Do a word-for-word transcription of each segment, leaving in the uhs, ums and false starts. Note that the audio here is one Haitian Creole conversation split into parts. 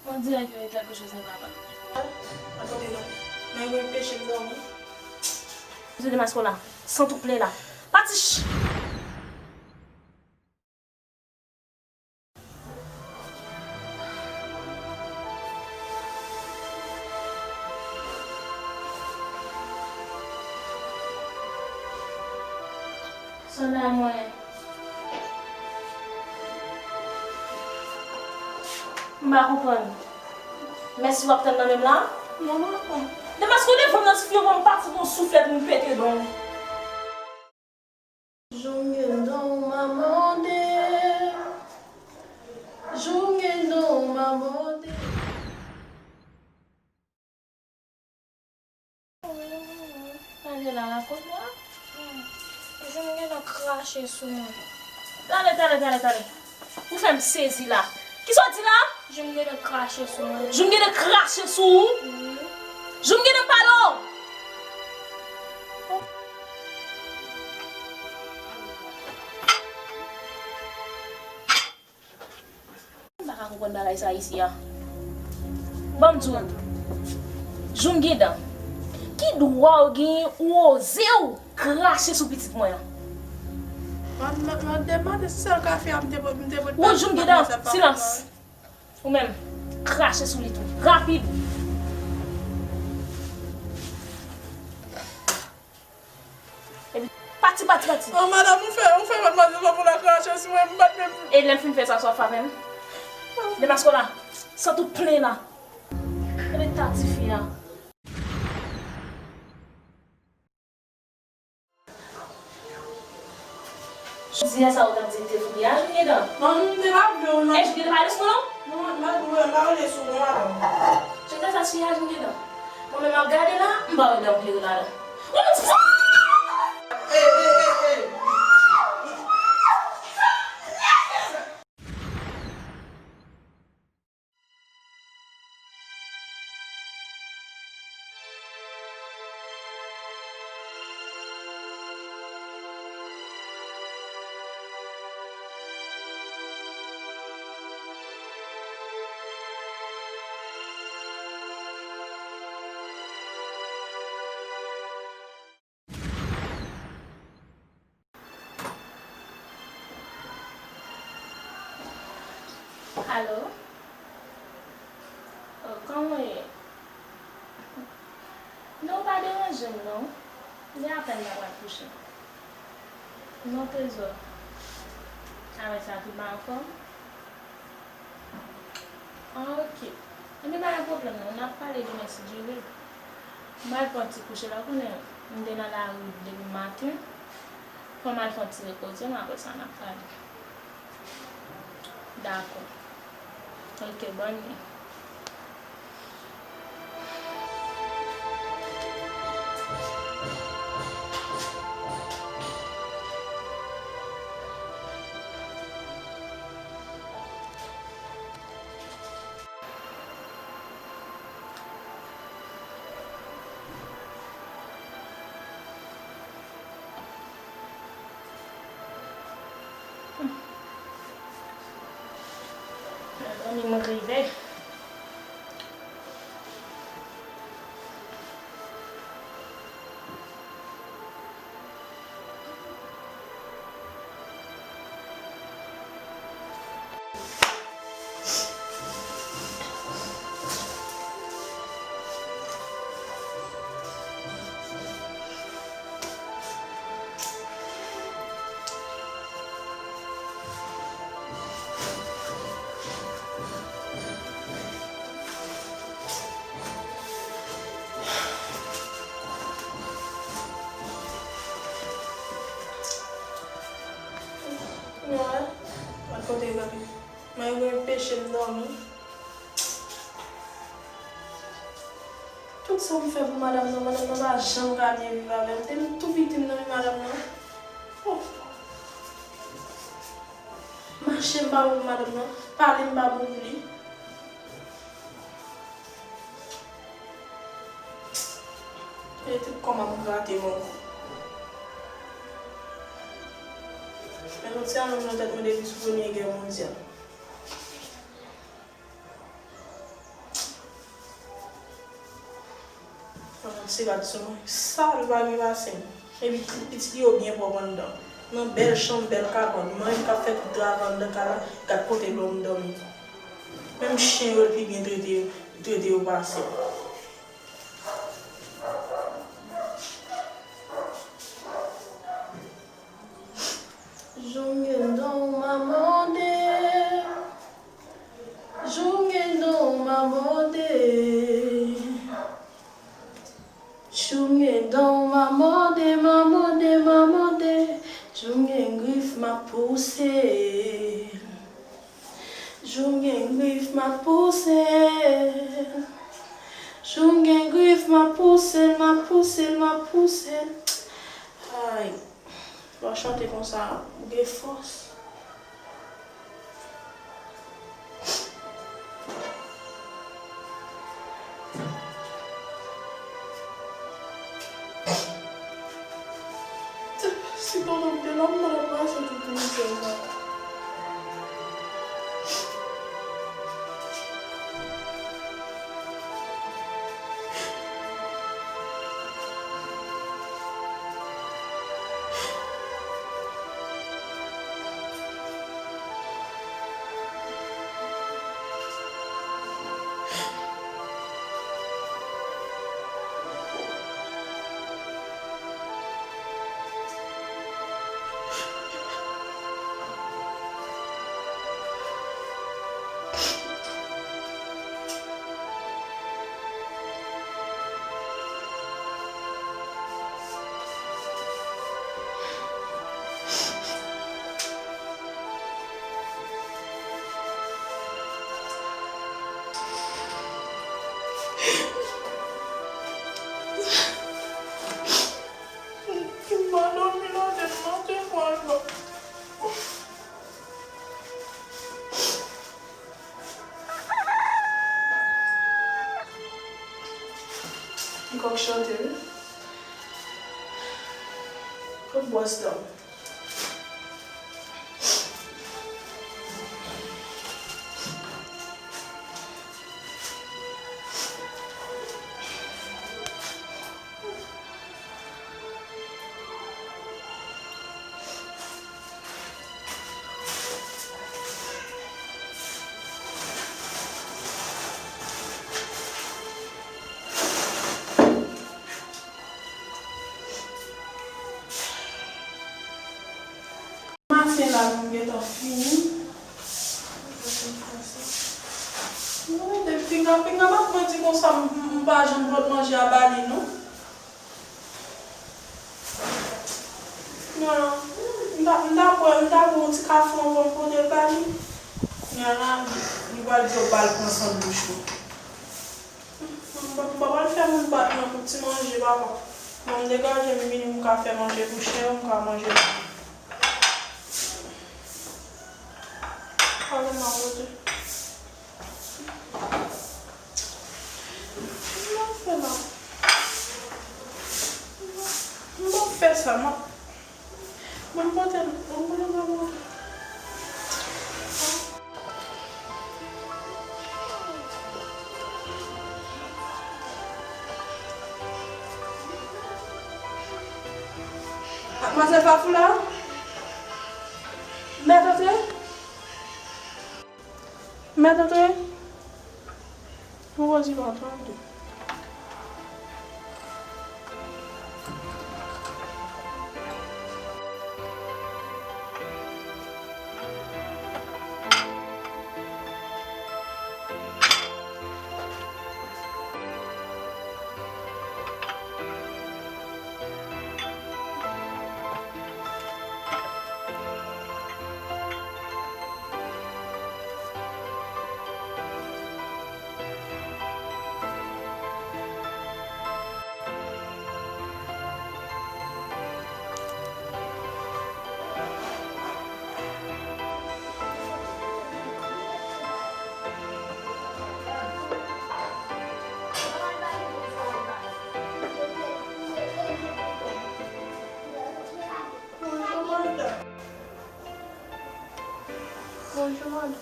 On dirait que quelque chose ne va pas. Atann non. Mwen gen peche m dòmi. Mezanmi, Demasko la, sant ou plen la. Pati! Sòlda mwen. M pa konprann. Mèsi w ap tann nan men m la? Non, m pa konn. Demaske w defann nan ti fi yo pou m pati pou yon souflèt pou m pete don. Jou m gen don m a mòde. Jou m gen don m a mòde. Tande la, la kote la. Jou m gen don krache sou mwen. Tande, tande, tande, tande. Ou fè m sezi la. Kisa w di la? Jou m gen don krache sou mwen. Jou m gen don krache sou ou? Wi. Jou m gen don pale w? M pa ka konprann bagay sa isi a. Ban m di w, jou m gen dan. Ki dwa w genyen ou oze w krache sou pitit mwen an? Mwen, mwen, mwen demande sèl kafe a m te, m te, m te. Ou jou m gen dan, silans. Ou menm, krache sou li tou. Rapid. Epi, pati, pati, pati. Oh, madam, ou fè, ou fè madmwazèl la pou l krache sou mwen, m pa t menm. E lè m fin fè sa, sa w ap fè avè m? Demaske w la, sant ou plen la. Gade ta tifi a. Jodi a sa ou t ap di m te fou a, Joungedan? Non, m te lave w nan. E Joungedan pa responn ou? Non, m pa, m pa, m pa rele sou non, madam. Joungedan sa sou a, Joungedan. Mwen menm m ap gade la, m pa wè dan vire ladan. Ou menm sa! E, e, e, e! Alo? Oh, kòman w ye? Non, pa deranje m, non. Li apèn m ta pral kouche. Non, trezò. Avèk sa, tout bagay anfòm? Ah, ok. Ebyen, pa gen pwoblèm, non. N ap pale demen, si Dye vle. M al pran ti kouche la, ou konnen, m te nan lari depi maten. Fò m al fè yon ti repoze m, apre sa, n ap pale. Dakò. Ok, bòn nwi. Mezanmi, m rive. Mwen, mwen kote zanmi. Mwen gen peche m dòmi. Tout sa m fè pou madanm nan, madanm nan pa janm ka byen viv avè m. Depi m tou piti m nan, men madanm nan. Oh. Mache m pa bon pou madanm nan, pale m pa bon pou li. E tout kò m ap grate m ankò. Men jodi a menm nan tèt mwen depi sou premye gè mondyal. Se rad sou mwen. Sal, pa gen pase m. Epi pitit yo byen pwòp anndan. Nan bèl chanm, bèl kabann. Mwen menm k ap fè tout travay anndan kay la, gad kote l ban m dòmi. Menm chen yo, l pi byen trete, trete yo pase m. Jounge don mamode, jounge don mamode. Jounge don mamode, mamode, mamode. Jounge grif m ap pouse. Jounge grif m ap pouse. Jounge grif m ap pouse, m ap pouse, m ap pouse. Ay. Lè w chante konsa, ou gen fòs. Si tonton m te la, m pa t ap pase tout mizè sa. M pa dòmi nan tèt mwen, se fwa sa. M konn chante, wi. Kot bwòs dan m? Maten la, nou gentan fini. Mwen rete pinga, pinga, m ap mwen di konsa, m, m, m pa janm pot manje a ba li, non. Non, m ta, m ta pran, m ta pran yon ti kafou anvan m pote l ba li. Kounye a la, li pral di yo ba l pran sandwich ou. M pa, m pa pral fè moun bat mwen pou ti manje, papa. Bon, m degaje m vini, m ka fè manje pou chen yo, m ka manje. Pale m a pote. M ap fè la. M ap fè sa, m ap Mwen pote l, mwen pote l, mwen pote l. Madmwazèl Fafou la? Mèt antre? Mèt antre? Pou Rosie pa tande. Bonjou, madanm. Bonjou, madanm.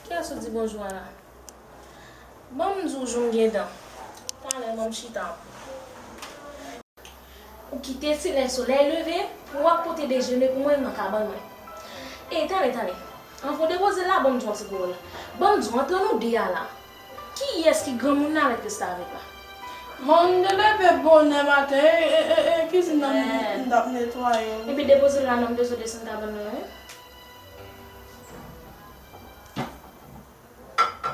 Kiyès ou di bonjou a la? Ban m di w, jounge dan. Talè, ban m chita. Ou kite ti lè solèy leve pou w ap pote dejene pou mwen nan kabann mwen. E, tande, tande. Anvan w depoze l la, ban m di w yon ti pawòl. Ban m di w, antre nou de a la. Kiyès ki granmoun nan avèk restavèk la? Bon, m te leve bonè maten, e, e, e, e, kizin nan m, m t ap netwaye wi. Epi depoze l la non, m bezwen desann kabann nan wi.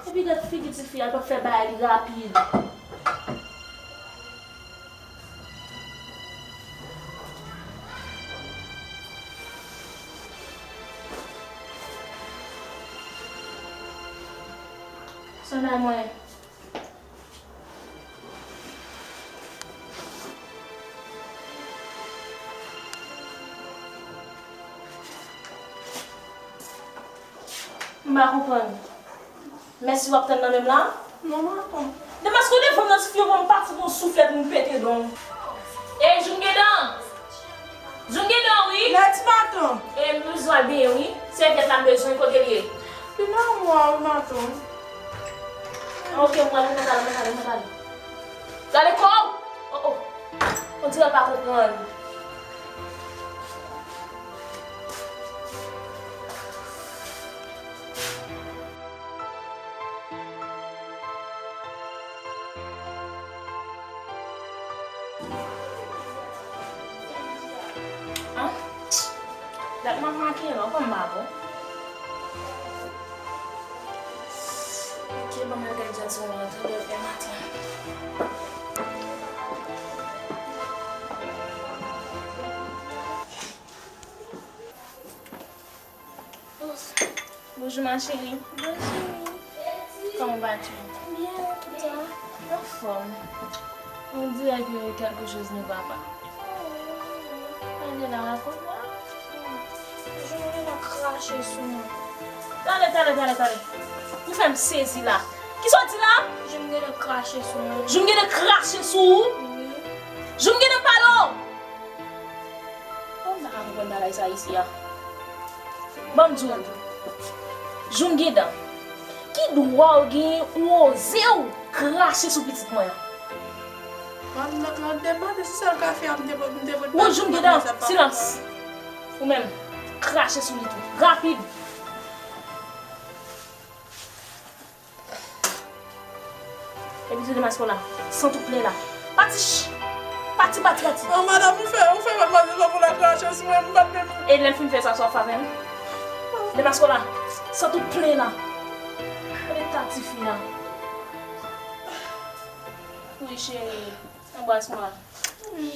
Epi gad figi tifi a, l p ap fè bagay li rapid. Sonay mwen. M pa konprann. Mèsi w ap tann nan men m la? Non, matant. Demaske w defann nan ti fiyè pou m pati pou yon souflèt pou m pete don w. Ey, Joungedan! Joungedan, wi! Mèsi, matant. E m bezwen al benyen, wi. Sèvyèt la m bezwen, kote l ye? Li nan amwa wi, matant. Ok, m pral, m pral, m pral, m pral. Gade kò w! Oh, oh. On dirè l pa konprann. An? Dat m ap make la, ou konn m pa bon. Ok, ban m al gade djaz mwen an, tande l fè maten. Bonjou, ma chérie. Bonjou. Kòman w pa di? Byen, e ou? Anfòm. On dirait que quelque chose ne va pas. Tande la, rakonte mwen. Joungedan krache sou mwen. Tande, tande, tande, tande. Ou fè m sezi la. Kisa w di la? Joungedan krache sou mwen. Joungedan krache sou ou? Wi. Joungedan pale w? Kòm m pa ka konprann bagay sa isi a. Ban m di w, Joungedan, ki dwa w genyen ou oze w krache sou pitit mwen an? Mwen, mwen, mwen te mande si sa l ka fè a, m te, m te, m te. Woy, Joungedan, silans! Ou menm, krache sou li tou, rapid! Epi tou demaske w la, sant ou plen la. Pati, ch! Pati, pati, pati! Non, madanm, ou fè, ou fè madmwazèl Bavoula krache sou mwen, m pa t menm. E lè l fin fè sa, sa w fè avè l? Demaske w la, sant ou plen la. Gade ta tifi a. Wi, cheri. Anbras mwen.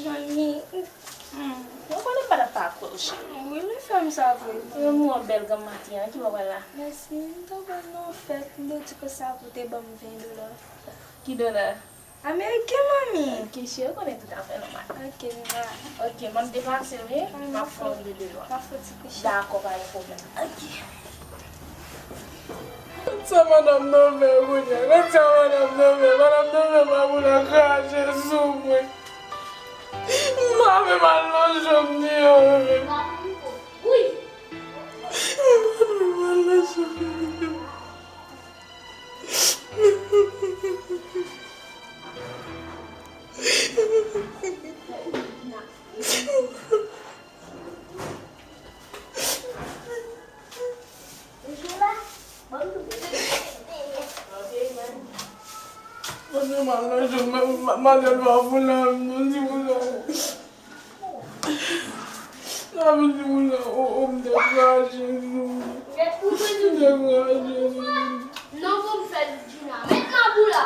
Zanmi. Hmm. Mwen konnen m pa t ap pa kwè w, cheri. Wi, li fè m sa vre. Lanmou an bèl granm maten an, ki bò w pral la? Mèsi, m t ap pral nan yon fèt, m te di konsa pou w te ban m ven dola. Ki dola? Ameriken, manmi. Ok, cheri, ou konnen tout afè nòmal. Ok, m va. Ok, m ap deplase wi, m ap fè yon vide dola. M ap fè yon ti kouche. Dakò, pa gen pwoblèm. Ok. Gad sa madanm nan fè kounye a, gad sa madanm nan fè, madanm nan fè Bavoula krache sou mwen. M pa menm al nan janm li an, men. M pa menm al nan janm li an. Mwen te mal nan je, m, m, madanm pa pou la, m di pou la. Sa vle di pou la, o, o, m te krache sou li. M te krache sou li. Non, pou m fè Djina. Met nan bou la.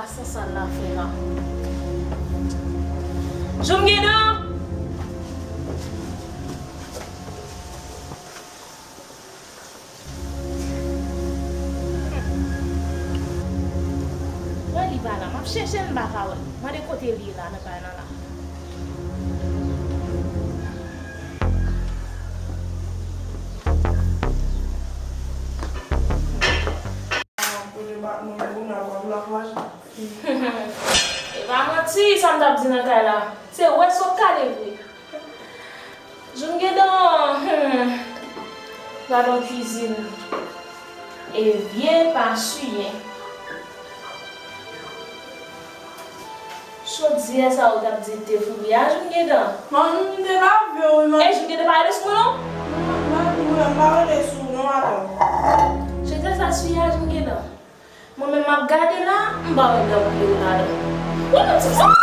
Sa sa l la fè la? Joumgedan! Wè li pa la. M ap chèche l, m pa ka wè l. Mande kote li ye la, nan kay lan la. Kote pa nou, nou ap lakaj. E pa manti, sa m t ap di nan kay la. Se wè sot kale vre. Joumgedan, hmm, gadon kwizin. E vye pa siyen. Chodyè sa ou t ap di te fouri a, Joumgedan? Manmi, m te lave wi, manmi. E Joumgedan pa rete sou mwen non? Manmi, mwen pa rete sou non, atann. Chodyè sa siyen a, Joumgedan? Mwen menm m ap gade la, m pa wè dan bouyi yo ladan. Ou menm ti sa!